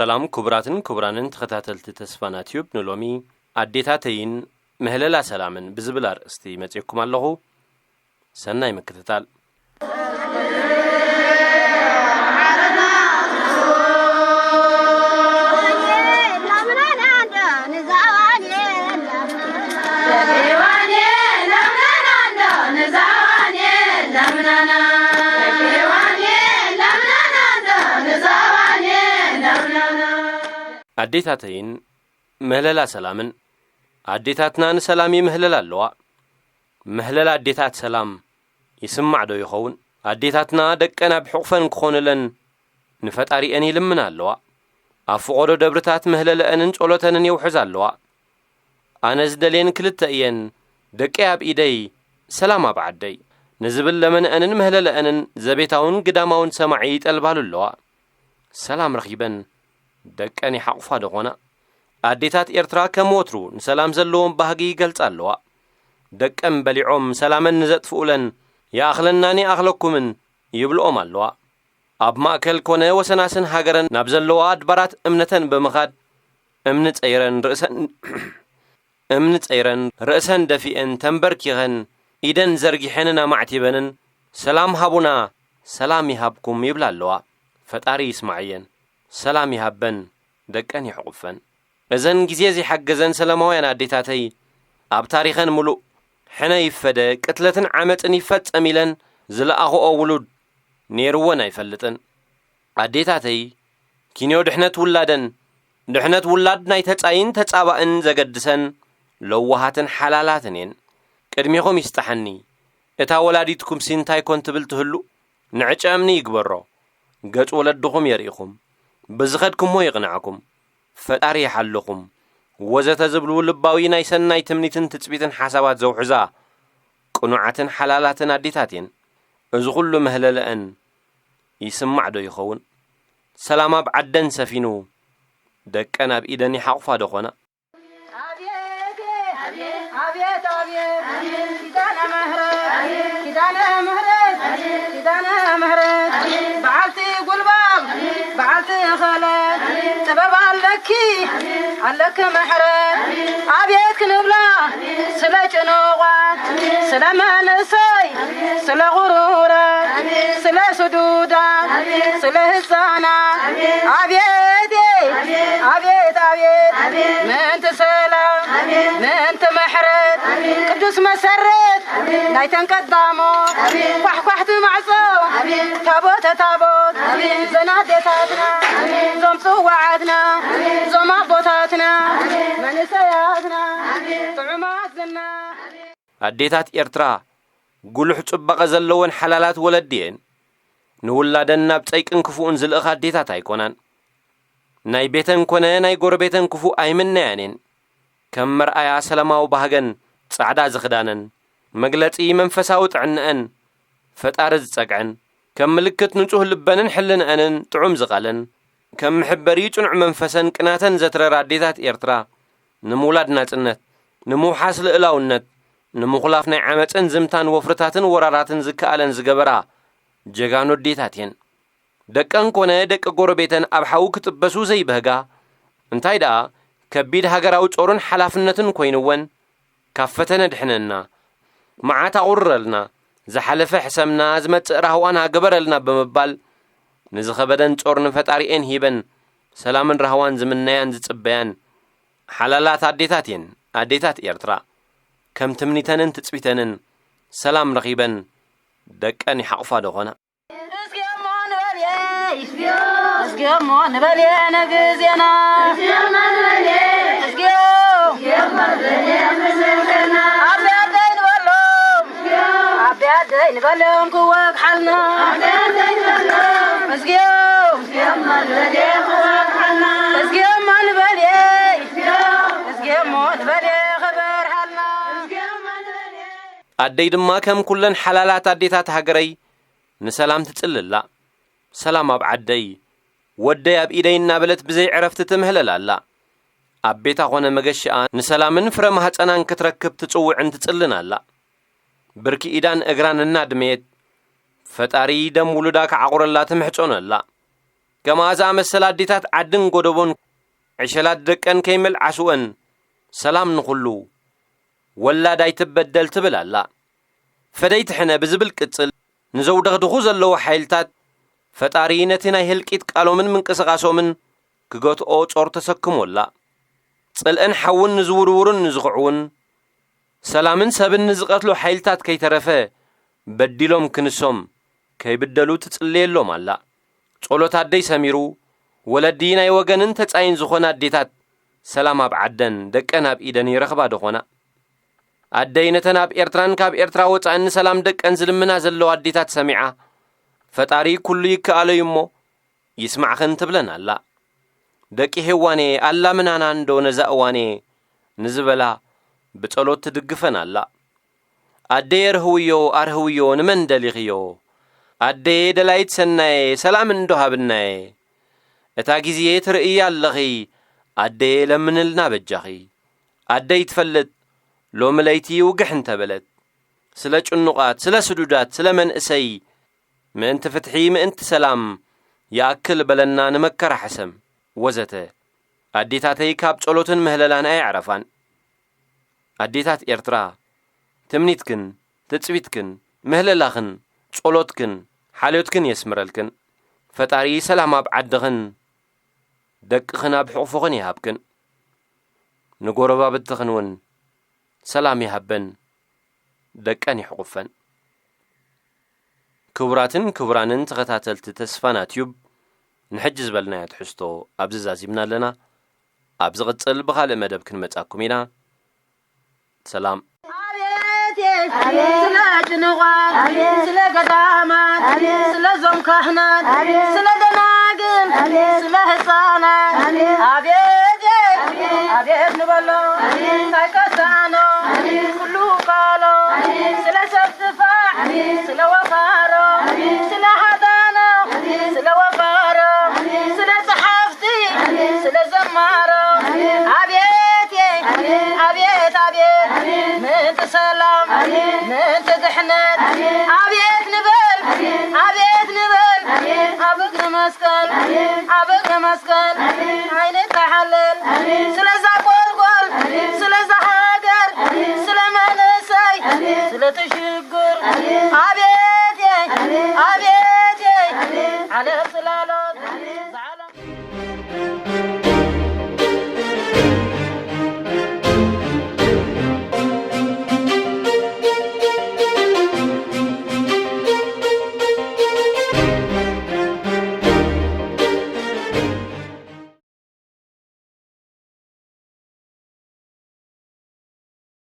ሰላም ክቡራትን ክቡራንን ተኸታተልቲ ተስፋና ቲዩብ፣ ንሎሚ ኣዴታተይን ምህለላ ሰላምን ብዝብል ኣርእስቲ መጺእኩም ኣለኹ። ሰናይ ምክትታል። ኣዴታተይን ምህለላ ሰላምን። ኣዴታትና ንሰላም ይምህለላ ኣለዋ። ምህለላ ኣዴታት ሰላም ይስማዕ ዶ ይኸውን? ኣዴታትና ደቀን ኣብ ሕቑፈን ክኾኑለን ንፈጣሪኤን ይልምና ኣለዋ። ኣብ ፍቖዶ ደብርታት ምህለለአንን ጸሎተንን የውሕዛ ኣለዋ። ኣነ ዝደልየን ክልተ እየን፣ ደቀይ ኣብ ኢደይ፣ ሰላም ኣብ ዓደይ፣ ንዝብል ለመንአንን ምህለለአንን ዘቤታውን ግዳማውን ሰማዒ ይጠልባሉ ኣለዋ። ሰላም ረኺበን ደቀን ይሓቑፋ ዶ ኾና? ኣዴታት ኤርትራ ከም ወትሩ ንሰላም ዘለዎም ባህጊ ይገልጻ ኣለዋ። ደቀም በሊዖም ሰላመን ንዘጥፍኡለን፣ "ይኣኽለናን ይኣኽለኩምን" ይብልኦም ኣለዋ። ኣብ ማእከል ኮነ ወሰናስን ሃገረን ናብ ዘለዋ ኣድባራት እምነተን ብምኻድ፣ እምኒ ጸይረን ርእሰን፣ እምኒ ጸይረን ርእሰን ደፊኤን ተንበርኪኸን፣ ኢደን ዘርጊሐንን ኣማዕቲበንን፣ "ሰላም ሃቡና፣ ሰላም ይሃብኩም" ይብላ ኣለዋ። ፈጣሪ ይስማዕየን፣ ሰላም ይሃበን፣ ደቀን ይሕቑፈን። እዘን ግዜ ዘይሓገዘን ሰላማውያን ኣዴታተይ፣ ኣብ ታሪኸን ምሉእ፣ ሕነ ይፈደ፣ ቅትለትን ዓመጽን ይፈጸም ኢለን ዝለኣኽኦ ውሉድ ነይርወን ኣይፈልጥን። ኣዴታተይ፣ ኪንዮ ድሕነት ውላደን፣ ድሕነት ውላድ ናይ ተጻይን ተጻባእን ዘገድሰን ለዋሃትን ሓላላትን እየን። ቅድሜኹም ይስጣሓኒ፣ እታ ወላዲትኩምሲ እንታይ ኮን ትብል ትህሉ? ንዕጨ እምኒ ይግበሮ፣ ገጽ ወለድኹም የርኢኹም፣ ብዝኸድኩሞ ይቕንዓኩም፣ ፈጣሪ ይሓልኹም፣ ወዘተ ዝብሉ ልባዊ ናይ ሰናይ ትምኒትን ትጽቢትን ሓሳባት ዘውሕዛ ቅኑዓትን ሓላላትን ኣዴታት እየን። እዚ ኹሉ ምህለለአን ይስማዕ ዶ ይኸውን? ሰላም ኣብ ዓደን ሰፊኑ፣ ደቀን ኣብ ኢደን ይሓቑፋ ዶ ኾና? ኣቤት ኣቤት ኪዳነ ምህረት ኪዳነ ምህረት ኪዳነ ምህረት በዓልቲ ጉልባብ በዓልቲ ኸለት ጥበብ ኣለኪ ኣለኪ ምሕረት ኣቤት ክንብላ ስለ ጭኑቓት ስለ መንእሰይ ስለ ቑሩራት ስለ ስዱዳት ስለ ህፃናት ኣቤት ኣቤት ኣቤት ምእንቲ ሰላም ምእንቲ ምሕረት ቅዱስ መሰረት ናይተን ቀዳሞት ኳሕኳሕቲ ማዕጾ ታቦተ ታቦት ዘናዴታትና ዞም ጽዋዓትና ዞም ኣቦታትና መንእሰያትና ጥዑማት ዝና ኣዴታት ኤርትራ ጉሉሕ ጽባቐ ዘለወን ሓላላት ወለዲ እየን። ንውላደን ናብ ጸይቅን ክፉእን ዝልእኻ ኣዴታት ኣይኮናን። ናይ ቤተን ኮነ ናይ ጎረቤተን ክፉእ ኣይምነያንን። ከም መርኣያ ሰላማዊ ባህገን ጻዕዳ ዝኽዳነን፣ መግለጺ መንፈሳዊ ጥዕንአን ፈጣሪ ዝጸግዐን፣ ከም ምልክት ንጹህ ልበንን ሕልንአንን ጥዑም ዝቓለን፣ ከም መሐበሪ ጽኑዕ መንፈሰን ቅናተን ዘትረራ ኣዴታት ኤርትራ፣ ንምውላድ ናጽነት፣ ንምውሓስ ልእላውነት፣ ንምኹላፍ ናይ ዓመጽን ዝምታን ወፍርታትን ወራራትን ዝከኣለን ዝገበራ ጀጋኑ ኣዴታት እየን። ደቀን ኮነ ደቂ ጎረቤተን ኣብ ሓዊ ክጥበሱ ዘይበህጋ፣ እንታይ ደኣ ከቢድ ሃገራዊ ጾርን ሓላፍነትን ኮይንወን፣ ካብ ፈተነ ድሕነና፣ መዓት ኣቑርረልና፣ ዝሓለፈ ሕሰምና፣ ዝመጽእ ራህዋና ግበረልና ብምባል፣ ንዝኸበደን ጾር ንፈጣሪኤን ሂበን፣ ሰላምን ራህዋን ዝምነያን ዝጽበያን፣ ሓላላት ኣዴታት እየን፣ ኣዴታት ኤርትራ። ከም ትምኒተንን ትጽቢተንን፣ ሰላም ረኺበን፣ ደቀን ይሓቑፋ ዶ ኾና? እስኪ እሞ ንበልየይ፣ እስኪ እሞ ንበልየ ነግዜና። እስኪ እሞ ንበልየይ፣ እስኪ እሞ ንበልየ ነግዜና። ኣቢ ኣደይ ንበሎም፣ ኣቢ ኣደይ ንበሎም ክወግሓልና። ኣቢ ኣደይ ንበሎም፣ እስኪ እሞ ንበልየ ክወግሓልና። እስኪ እሞ ንበልየይ፣ እስኪ እሞ ንበልየ ክበርሃልና። ኣደይ ድማ ከም ኩለን ሓላላት ኣዴታት ሃገረይ ንሰላም ትጽልላ። ሰላም ኣብ ዓደይ፣ ወደይ ኣብ ኢደይ እናበለት ብዘይ ዕረፍቲ ትምህለል ኣላ። ኣብ ቤታ ኾነ መገሽኣ ንሰላምን ፍረ ማህጸናን ክትረክብ ትጽውዕን ትጽልን ኣላ። ብርኪ ኢዳን እግራን እናድመየት፣ ፈጣሪ ደም ውሉዳ ክዓቑረላ ትምሕጸኖ ኣላ። ከምኣ ዝኣመሰላ ኣዴታት ዓድን ጎደቦን ዕሸላት ደቀን ከይመልዓስወን፣ ሰላም ንኹሉ፣ ወላድ ኣይትበደል ትብል ኣላ። ፈደይቲ ሕነ ብዝብል ቅጽል፣ ንዘውደኽድኹ ዘለዉ ሓይልታት፣ ፈጣሪ ነቲ ናይ ህልቂት ቃሎምን ምንቅስቓሶምን ክገትኦ ጾር ተሰክሞላ። ጽልእን ሓውን ንዝውርውሩን ንዝኽዕውን፣ ሰላምን ሰብን ንዝቐትሉ ሓይልታት ከይተረፈ በዲሎም ክንሶም ከይብደሉ ትጽልየሎም ኣላ። ጸሎት ኣደይ ሰሚሩ፣ ወለዲ ናይ ወገንን ተጻይን ዝኾና ኣዴታት ሰላም ኣብ ዓደን ደቀን ኣብ ኢደን ይረኽባ ዶ ኾና? ኣደይ ነተን ኣብ ኤርትራን ካብ ኤርትራ ወጻእን ንሰላም ደቀን ዝልምና ዘለዋ ኣዴታት ሰሚዓ፣ ፈጣሪ ኩሉ ይከኣሎ እዩ እሞ ይስማዕኽን ትብለን ኣላ። ደቂ ሄዋኔ ኣላ ምናና እንዶ ነዛ እዋኔ ንዝበላ ብጸሎት ትድግፈን ኣላ። ኣደየ ርህውዮ ኣርህውዮ ንመን ደሊኽዮ? ኣደየ ደላይት ሰናየ ሰላም እንዶ ሃብናየ። እታ ግዜ ትርእያ ኣለኺ ኣደየ ለምንልና በጃኺ። ኣደይ ትፈልጥ ሎሚ ለይቲ ውግሕ እንተበለት ስለ ጭኑቓት ስለ ስዱዳት ስለ መንእሰይ ምእንቲ ፍትሒ ምእንቲ ሰላም ይኣክል በለና ንመከራ ሕሰም ወዘተ። ኣዴታተይ ካብ ጸሎትን ምህለላን ኣየዕረፋን። ኣዴታት ኤርትራ ትምኒትክን ትጽቢትክን ምህለላኽን ጸሎትክን ሓልዮትክን የስምረልክን። ፈጣሪ ሰላም ኣብ ዓድኽን ደቅኽን ኣብ ሕቑፍኽን ይሃብክን። ንጎረባብትኽን እውን ሰላም ይሃበን ደቀን ይሕቑፈን። ክቡራትን ክቡራንን ተኸታተልቲ ተስፋና ቲዩብ፣ ንሕጂ ዝበልናዮ ትሕዝቶ ኣብዚ ዛዚምና ኣለና። ኣብ ዝቕጽል ብኻልእ መደብ ክንመጻኩም ኢና። ሰላም። ኣቤት ኣቤት፣ ስለ ጭንቋት፣ ኣቤት ስለ ገዳማት፣ ኣቤት ስለ ዞም ካህናት፣ ኣቤት ስለ ደናግል፣ ኣቤት ስለ ህፃናት፣ ኣቤት ኣቤት ኣቤት ንበሎ፣ ኣቤት እንታይ ከሳኖ፣ ኣቤት ኩሉ ቃሎ፣ ኣቤት ስለ ሰብ ዝፋዕ፣ ኣቤት ስለ ወፋሮ፣ ኣቤት ስለ ሃዳኖ፣ ኣቤት ስለ ወፋሮ፣ ኣቤት ስለ ጸሓፍቲ፣ ኣቤት ስለ ዘማሮ፣ ኣቤት ኣቤት ኣቤት ኣቤት ምእንቲ ሰላም ምእንቲ ድሕነት ኣቤት ንበል ኣቤት ንበል ኣብ እግሪ መስቀል ኣብ እግሪ መስቀል ኣይንተሓለል ስለዛ ጎልጎል ስለዛ ሃገር ስለ መንእሰይ ስለ ትሽግር ኣቤት ኣቤት ዓለም ስላሎ